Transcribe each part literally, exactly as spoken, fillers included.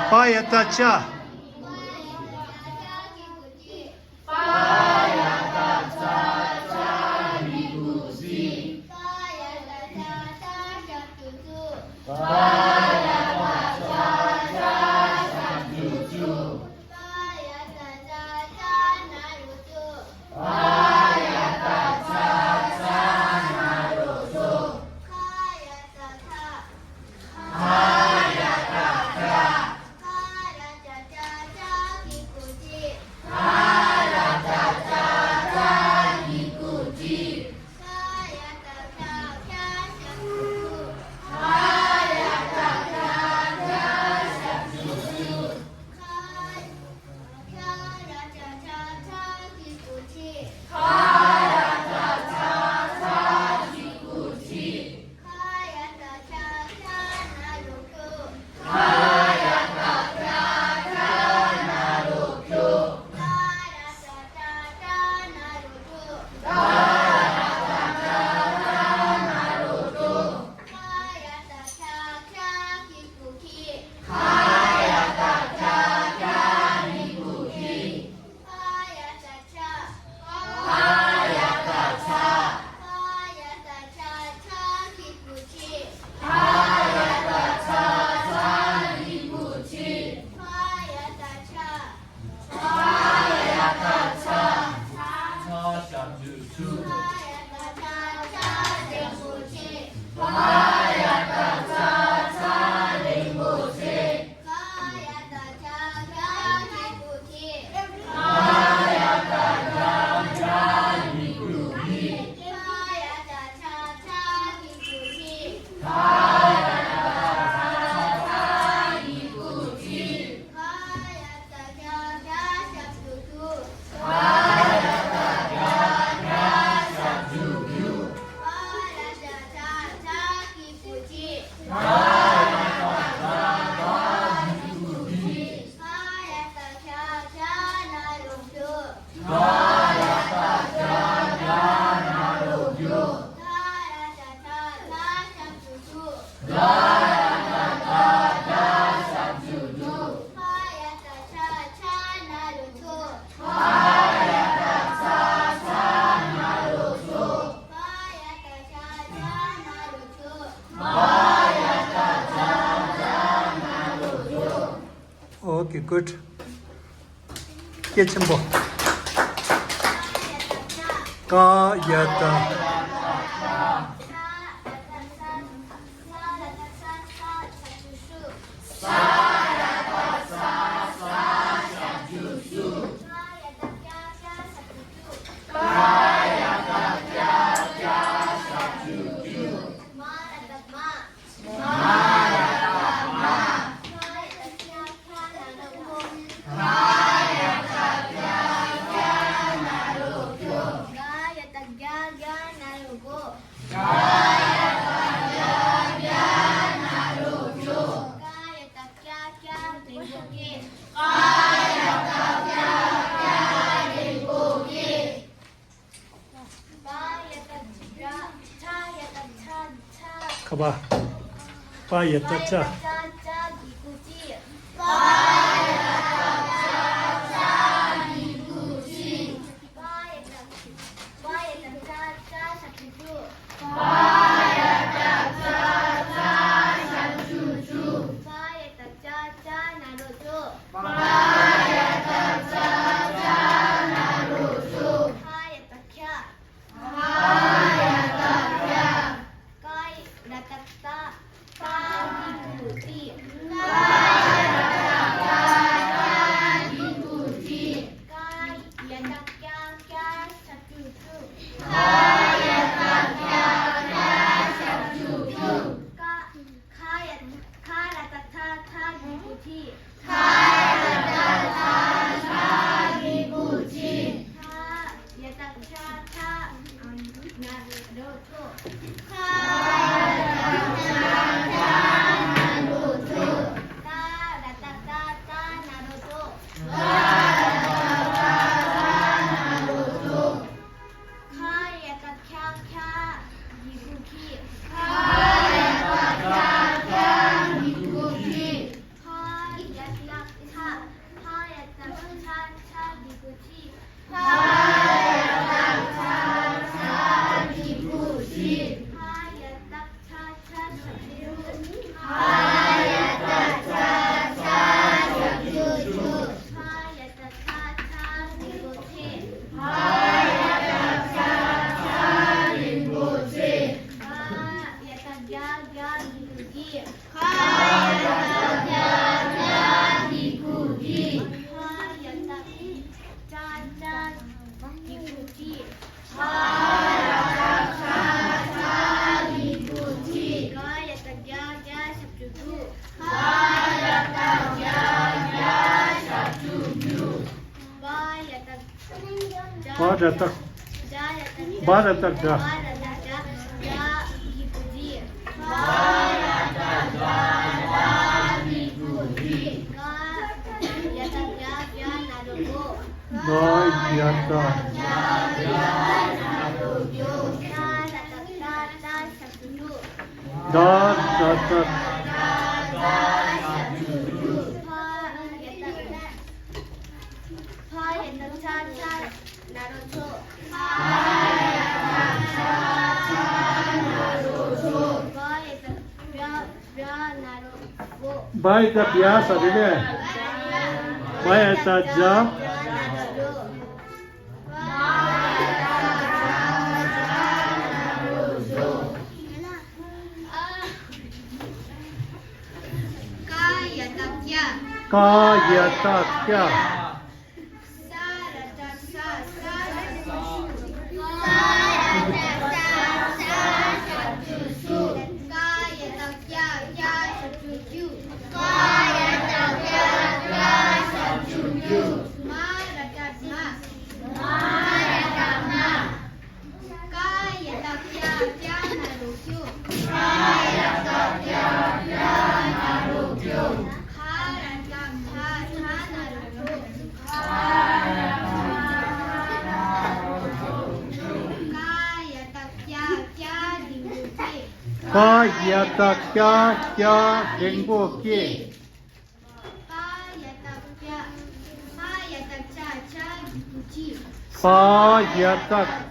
པ་ཡ་བཏགས་པྱ། Okay, good. སྐད་ཆེན་པོ། ཀ་ཡ་བཏགས། ཁ་པ། པ་ཡ་བཏགས་པྱ། ར་བཏགས། བ་ར་བཏགས་སྒྲ། བ་ར་བཏགས་སྒྲ། སྒྲ་གི་གུ་ཅི། བ་ར་བཏགས་སྒྲ། སྒྲ་གི་གུ་ཅི། ག་ཡ་བཏགས་ག་ག་ན་རོ་གོ། ག་ཡ་བཏགས་ག་ག་ན་རོ་གོ། ད་ར་བཏགས་ད་ད་ཞབས་ཀྱུ་ཀྱུ། ད་ར་བཏགས་ད་ད་ཞབས་ཀྱུ་ཀྱུ། ཕ་ཡ་བཏགས་ཕ་ཡ་བཏགས་ཕྱ་ཕྱ་ན་རོ་ཆོ། བ་ཡ་བཏགས་བྱ་བྱ་ན་རོ་བོ། བ་ཡ་བཏགས་བྱ་ས་རེད་པས། བ་ཡ་བཏགས་བྱ། ཀ་ཡ་བཏགས་ཀྱ། ཀ་ཡ་བཏགས་ཀྱ། ས་ར་བཏགས་ས་ས་ཞབས་ཀྱུ་ཞུ། ཀ་ཡ་བཏགས་ཀྱ་ཀྱ་ཞབས་ཀྱུ་ཀྱུ། ཀ་ཡ་བཏགས་ཀྱ་ཀྱ་ཞབས་ཀྱུ་ཀྱུ། མ་ར་བཏགས་མ། མ་ར་བཏགས་མ། ཀ་ཡ་བཏགས་ཀྱ་ཀྱ་ན་རོ་ཀྱོ། ཀ་ཡ་བཏགས་ཀྱ་ཀྱ་ན་རོ་ཀྱོ། ཁ་ར་བཏགས་ཁ་ཁ་ན་རོ་ཁྱོ། ཁ་ར་བཏགས་ཁ་ཁ་ན་རོ་ཁྱོ། ཀ་ཡ་བཏགས་ཀྱ་ཀྱ་འགྲེང་བུ་ཀྱེ། ཀ་ཡ་བཏགས་ཀྱ་ཀྱ་འགྲེང་བུ་ཀྱེ། པ་ཡ་བཏགས་པ། པ་ཡ་བཏགས་པ་ཆ་ཆ་གི་གུ་ཅི། པ་ཡ་བཏགས།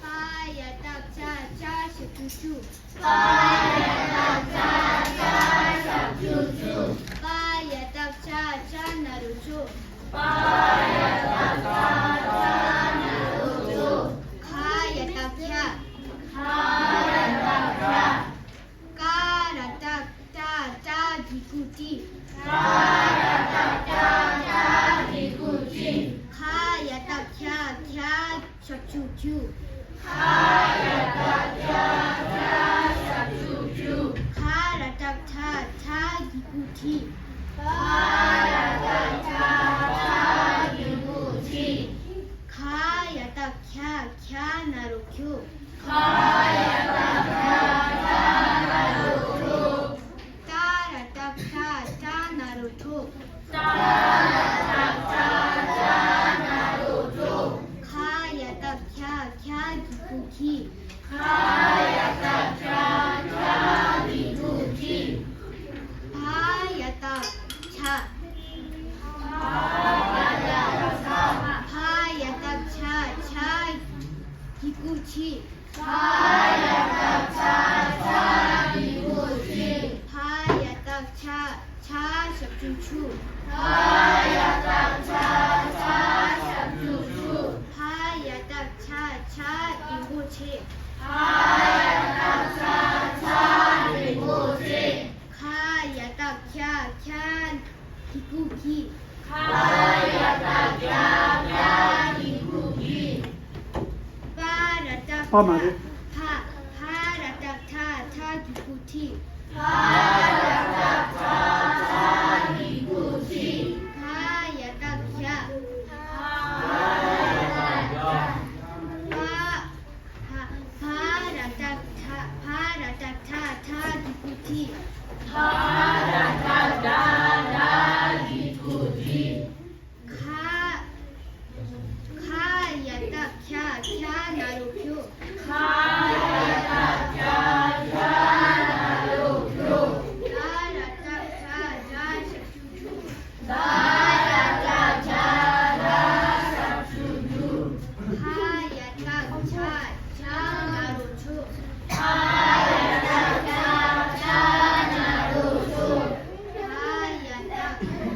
པ་ཡ་བཏགས་པ་ཆ་ཆ་ཞབས་ཀྱུ་ཅུ། པ་ཡ་བཏགས་པ་ཆ་ཆ་ཞབས་ཀྱུ་ཅུ། པ་ཡ་བཏགས་པ་ཆ་ཆ་ན་རོ་ཆོ། པ་ཡ་བཏགས་པ་ཆ་ཆ་ན་རོ་ཆོ། ཁ་ཡ་བཏགས་ཁྱ། ཁ་ཡ་བཏགས་ཁྱ། ཀ་ར་བཏགས་ཀྲ་ཀྲ་གི་གུ་ཀྲི། ཀ་ར་བཏགས་ཀྲ་ཀྲ་གི་གུ་ཀྲི། ཁ་ཡ་བཏགས་ཁྱ་ཁྱ་ཞབས་ཀྱུ་ཁྱུ། ཁ་ཡ་བཏགས་ཁྱ་ཁྱ་ཞབས་ཀྱུ་ཁྱུ། ཁ་ར་བཏགས་ཁྲ་ཁྲ་གི་གུ་ཁྲི། ཁ་ར་བཏགས་ཁྲ་ཁྲ་གི་གུ་ཁྲི། ཁ་ཡ་བཏགས་ཁྱ་ཁྱ་ན་རོ་ཁྱོ། ཁ་ཡ་བཏགས་ཁྱ་ཁྱ་ན་རོ་ཁྱོ། ཏ་ར་བཏགས་ཏྲ་ཏྲ་ན་རོ་ཏྲོ། ཏ་ར་བཏགས་ཏྲ་ཏྲ་ན་རོ་ཏྲོ། ཁ་ཡ་བཏགས་ཁྱ་ཁྱ་གི་གུ་ཁྱི། ཁ་ཡ་བཏགས་ཁྱ་ཁྱ་གི་གུ་ཁྱི། ཕ་ཡ་བཏགས་ཕྱ། ཕ་ཡ་བཏགས་ཕྱ་ཕྱ་གི་གུ་ཕྱི། ཕ་ཡ་བཏགས་ཕྱ་ཕྱ་གི་གུ་ཕྱི། ཕ་ཡ་བཏགས་ཕྱ་ཕྱ་ཞབས་ཀྱུ་ཕྱུ། ཕ་ཡ་བཏགས་ཕྱ་ཕྱ་ཞབས་ཀྱུ་ཕྱུ། ཕ་ཡ་བཏགས་ཕྱ་ཕྱ་འགྲེང་བུ་ཕྱེ། ཕ་ཡ་བཏགས་ཕྱ་ཕྱ་འགྲེང་བུ་ཕྱེ། ཁ་ཡ་བཏགས་ཁྱ་ཁྱ་གི་གུ་ཁྱི། ཁ་ཡ་བཏགས་ཁྱ་ཁྱ་གི་གུ་ཁྱི། པ་ར་བཏགས་པ་མ་རེད། ཕ། ཕ་ར་བཏགས་ཕྲ་ཕྲ་གི་གུ་ཕྲི། ཕ་ར་བཏགས་ཕྲ་ཕྲ་གི་གུ་ཕྲི། ག་ཡ་བཏགས་གྱ། ག་ཡ་བཏགས་གྱ། བ། བ། བ་ར་བཏགས་བྲ། བ་ར་བཏགས་བྲ་བྲ་གི་གུ་བྲི། བ་ར་བཏགས་བྲ་བྲ་གི་གུ་བྲི། ག་ག་ཡ་བཏགས་གྱ་གྱ་ན་རོ་གྱོ། ག་ཡ་བཏགས་གྱ་གྱ་ན་རོ་གྱོ། ད་ར་བཏགས་དྲ་དྲ་ཞབས་ཀྱུ་དྲུ། ད་ར་བཏགས་དྲ་དྲ་ཞབས་ཀྱུ་དྲུ། ག་ཡ་བཏགས་གྱ་གྱ་ན་རོ་གྱོ། ག་ཡ་བཏགས་གྱ་གྱ་ན་རོ་གྱོ། ག་ཡ་བཏགས་